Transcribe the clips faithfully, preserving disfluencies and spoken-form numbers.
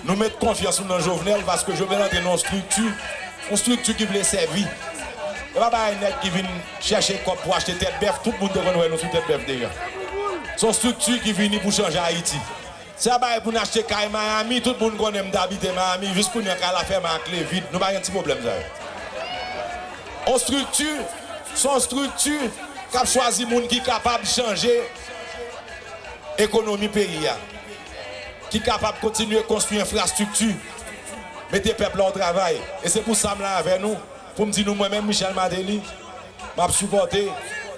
Nou met konfyans nou nan Jovenel paske Jovenel antre nan yon estrikti, yon estrikti ki vle sèvi. E pa bagay nèg ki vin chèche kòb pou achte tèt bèf, tout moun te konn wè nou sou tèt bèf deja. Se yon estrikti ki vini pou chanje Ayiti. Se pa bagay pou n achte kay Miami, tout moun konnen m te abite Miami, jis kounye a kay la fèmen ak kle vide, nou pa gen ti pwoblèm sa yo. Yon estrikti, se yon estrikti k ap chwazi moun ki kapab chanje ekonomi peyi a, ki kapab kontinye konstwi enfrastrikti, mete pèp la o travay. E se pou sa m la avè nou, pou m di nou, mwen menm, Michel Martelly, m ap sipòte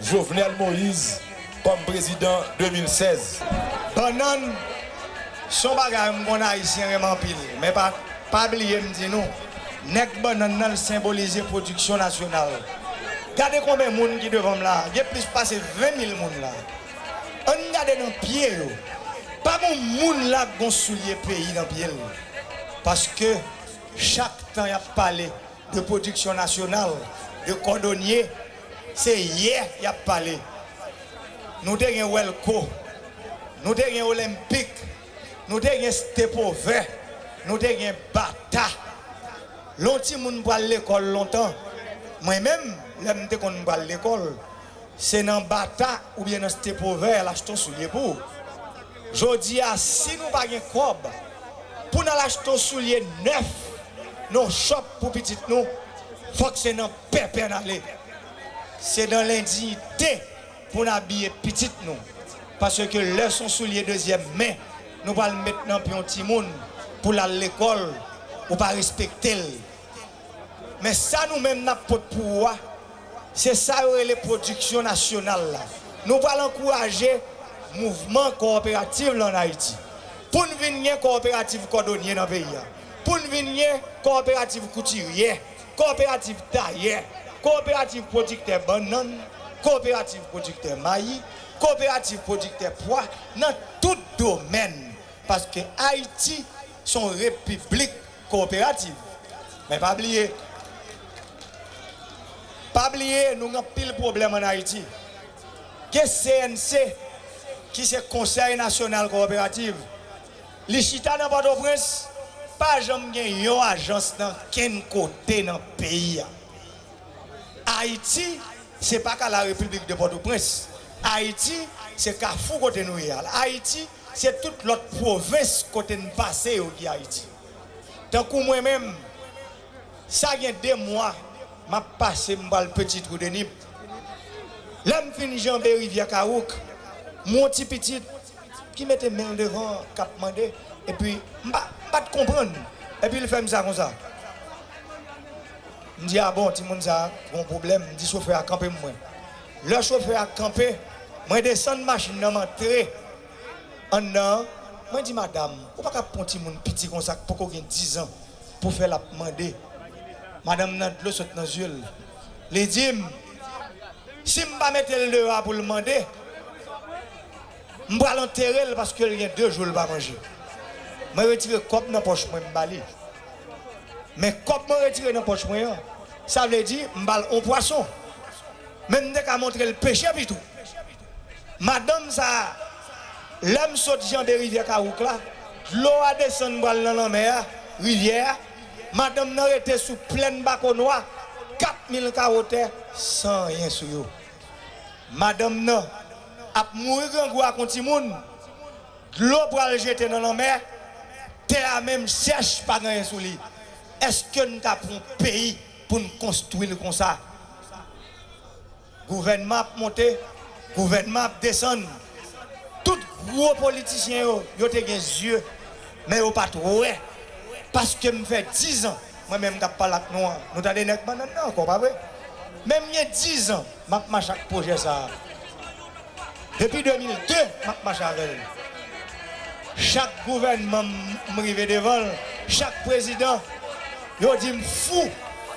Jovenel Moïse kòm prezidan de mil sèz. Bannann se yon bagay m konn Ayisyen renmen anpil, men pa, pa bliye m di nou, nèg bannann nan l senbolize pwodiksyon nasyonal. Gade konbyen moun ki devan m la, gen plis pase ven mil moun la. Ann gade nan pye yo. Pa gon moun la k gon soulye peyi nan pye l. Paske chak tan y ap pale de pwodiksyon nasyonal, de kòdonye, se yè y ap pale. Nou te gen Wèlko, nou te gen Olenpik, nou te gen Stepovè, nou te gen Bata. Lè yon timoun pral lekòl lontan, mwen menm, lè m te konn pral lekòl, se nan Bata oubyen nan Stepovè l achte yon soulye pou ou. Jodi a, si nou pa gen kòb pou n al achte yon soulye nèf nan yon chòp pou pitit nou, fòk se nan pèpè n ale. Se nan lendiyite pou n abiye pitit nou. Paske lè se yon soulye dezyèm men nou pral met nan pye yon timoun pou l al lekòl, ou pa respekte l. Men sa nou menm n ap pot pou ou a, se sa yo rele pwodiksyon nasyonal la. Nou pral ankouraje mouvman kowoperativ la ann Ayiti. Pou n vin gen kowoperativ kòdonye nan peyi a, pou n vin gen kowoperativ koutiryè, kowoperativ tayè, kowoperativ pwodiktè bannann, kowoperativ pwodiktè mayi, kowoperativ pwodiktè pwa nan tout domèn. Paske Ayiti se yon repiblik kowoperativ. Men pa bliye, pa bliye, nou gen anpil pwoblèm ann Ayiti. Gen C N C, ki se Konsèy Nasyonal Kowoperativ. Li chita nan Pòtoprens, pa janm gen yon ajans nan kenn kote nan peyi a. Ayiti, se pa ka la République de Port-au-Prince. Ayiti, se Kafou kote nou ye a. Ayiti, se tout lòt pwovens kote n pase yo ki Ayiti. Tankou mwen menm, sa gen de mwa m ap pase, m pral Petit Trou de Nip. Lè m fin janbe rivyè Kawouk, m wè yon ti pitit ki mete men l devan, k ap mande, epi m pa, m pa t konprann. Epi l fè m sa konsa. M di, "A bon, timoun sa a gon pwoblèm." M di chofè a, "Kanpe m wè." Lè chofè a kanpe, mwen desann machin nan, m antre anndan an. Mwen di, "Madanm, ou pa ka pran yon timoun piti konsa k poko gen diz an pou fè l ap mande." Madanm nan, dlo sot nan zye l. Li di m, "Si m pa mete l deyò a pou l mande, m pral antere l paske l gen de jou l pa manje." Mwen retire kòb nan pòch mwen, m ba li. Men kòb mwen retire nan pòch mwen an, sa vle di m ba l on pwason. Men m te ka montre l peche pito. Madanm sa a, lè m sot janbe rivyè Kawouk la, dlo a desann pral nan lanmè a, rivyè a, madanm nan rete sou plèn Bakonwa, kat mil kawo tè, san anyen sou yo. Madanm nan ap mouri grangou ak on timoun, dlo pral jete nan lanmè, tè a menm chèch, pa gen anyen sou li. Èske n ka pran yon peyi pou n konstwi l konsa? Gouvènman ap monte, gouvènman ap desann. Tout gwo politisyen yo, yo te gen zye, men yo pa t wè. Paske m fè diz an, mwen menm k ap pale ak nou an, nou tande nèg bannann nan ankò, pa vre? Men m gen diz an, m ap mache ak pwojè sa a. Depi de mil de, m ap mache avè l. Chak gouvènman m, m rive devan l, chak prezidan, yo di m fou,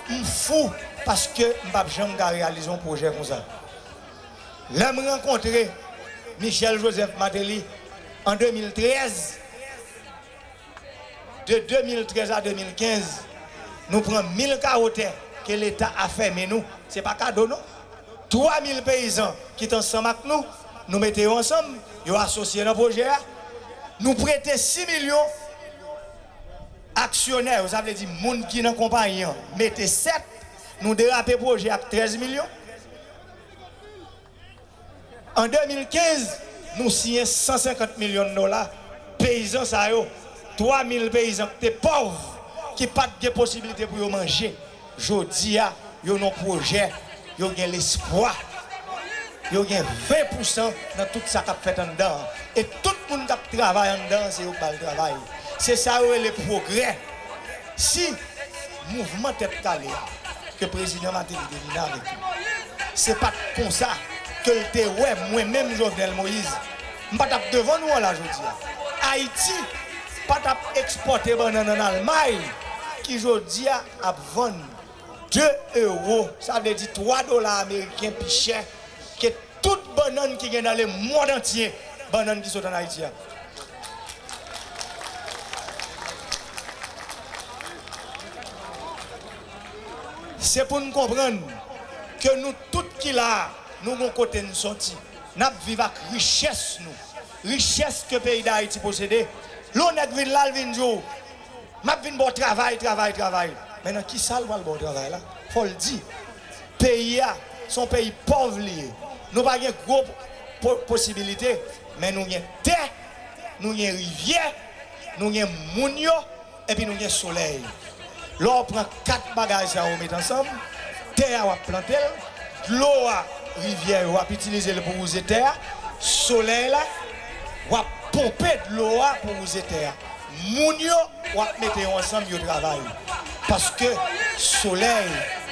m fou, paske m p ap janm ka reyalize yon pwojè konsa. Lè m rankontre Michel Joseph Martelly an de mil trèz, de de mil trèz a de mil kenz, nou pran mil kawo tè ke Leta afème nou. Se pa kado non. Twa mil peyizan ki t ansanm ak nou, nou mete yo ansanm, yo asosye nan pwojè a. Nou prete sis milyon aksyonè yo, sa vle di moun ki nan konpayi an, mete sèt, nou derape pwojè ak trèz milyon. An de mil kenz, nou siyen san senkant milyon dola. Peyizan sa yo, twa mil peyizan ki te pòv, ki pa t gen posiblite pou yo manje, jodi a, yo nan pwojè, yo gen lespwa. Yo gen ven pousan nan tout sa k ap fèt anndan an. E tout moun k ap travay anndan an, se yo k ba l travay. Se sa yo rele pwogrè. Si mouvman Tèt Kale a, ke prezidan Martelly te vin avèk li, se pa t konsa ke l te wè mwen menm Jovenel Moïse, m pa t ap devan nou an la jodi a. Ayiti pa t ap ekspòte bannann ann Almay, ki jodi a ap vann de ewo, sa vle di twa dola ameriken pi chè ke tout bannann ki gen nan lemonn antye, bannann ki sot ann Ayiti a. Se pou n konprann ke nou tout ki la a, nou gon kote n soti. N ap viv ak richès nou. Richès ke peyi Dayiti posede. Lè yon nèg vin la, l vin di w, "M ap vin ba w travay, travay, travay." Men nan ki sa l pral ba w travay la? Fò l di. Peyi a, se yon peyi pòv li ye. Nou pa gen gwo po-, posibilite, men nou gen tè, nou gen rivyè, nou gen moun yo, epi nou gen solèy. Lè w pran kat bagay sa yo met ansanm, tè a w ap plante l, dlo a, rivyè yo w ap itilize l pou wouze tè a, solèy la, w ap ponpe dlo a pou wouze tè a. Moun yo, w ap mete yo ansanm, yo travay. Paske solèy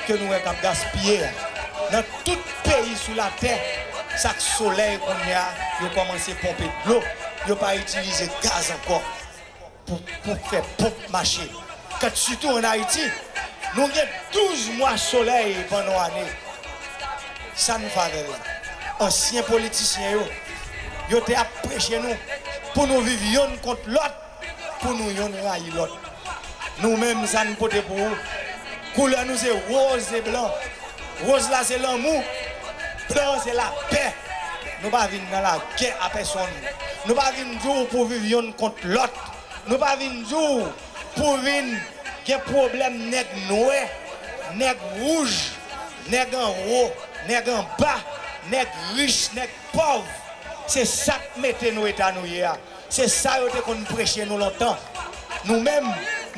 ke nou wè k ap gaspiye a, nan tout peyi sou latè, sa k solèy kounye a, yo kòmanse ponpe dlo, yo pa itilize gaz ankò pou, pou fè ponp mache. Kant sitou ann Ayiti, nou gen douz mwa solèy pandan yon ane. Sa n fè avè l? Ansyen politisyen yo, yo te ap preche nou pou nou viv yonn kont lòt, pou nou yonn rayi lòt. Nou menm, sa n pote pou ou, koulè nou se woz e blan. Woz la se lanmou, blan an se lapè. Nou pa vin nan lagè a pèsonn. Nou pa vin di w pou viv yonn kont lòt. Nou pa vin di w pou vin gen pwoblèm nèg nwè, nèg wouj, nèg anwo, nèg anba, nèg rich, nèg pòv. Se sa k mete nou eta nou ye a. Se sa yo te konn preche nou lontan. Nou menm,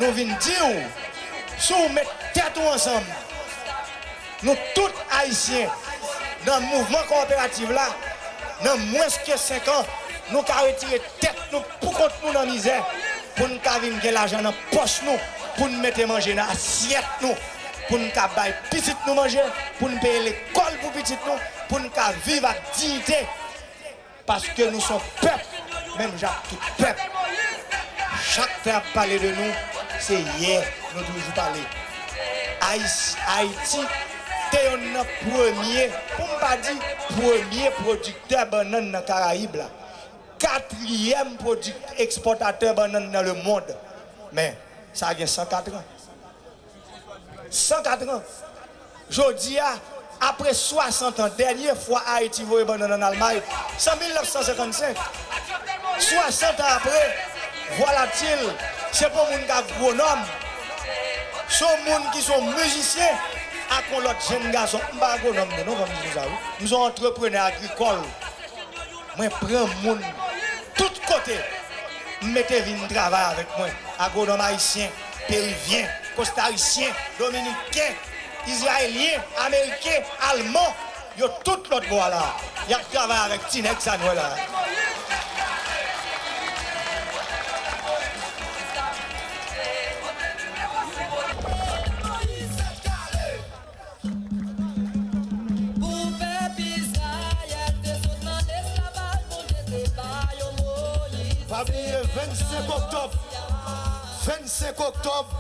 nou vin di w, si w met tèt ou ansanm, nou tout Ayisyen, nan mouvman kowoperativ la, nan mwens ke senk an, nou ka retire tèt nou pou kont nou nan mizè, pou n ka vin gen lajan nan pòch nou, pou n mete manje nan asyèt nou, pou n ka bay pitit nou manje, pou n peye lekòl pou pitit nou, pou n ka viv ak diyite. Paske nou se yon pèp, menm jan ak tout pèp. Chak tan y ap pale de nou, se yè nou toujou pale. Ayis-, Ayiti te yonn nan premye, pou m pa di premye pwodiktè bannann nan Karayib la. Katriyèm pwodiktè, ekspòtatè bannann nan lemonn. Men, sa gen san kat an. San kat an. Jodi a, apre swasant an, dènye fwa Ayiti voye bannann ann Almay, se an mil nèf san senkannsenk. Swasant an apre, vwalatil, se pa yon moun k agwonòm. Se yon moun ki se yon mizisyen ak yon lòt jenn gason. M pa agwonòm, non, non, ban m di nou sa, wi. M se yon antreprenè agrikòl. Mwen pran moun tout kote, m mete vin travay avèk mwen. Agwonòm ayisyen, perivyen, kostarisyen, dominiken, izrayelyen, ameriken, alman, yo tout lòt bò a la. Y ap travay avèk ti nèg sa n wè la. Pou pèp Izrayèl te sot nan lesklavaj, Bondye te ba yo Moyiz. Pa bliye vennsenk oktòb, vennsenk oktòb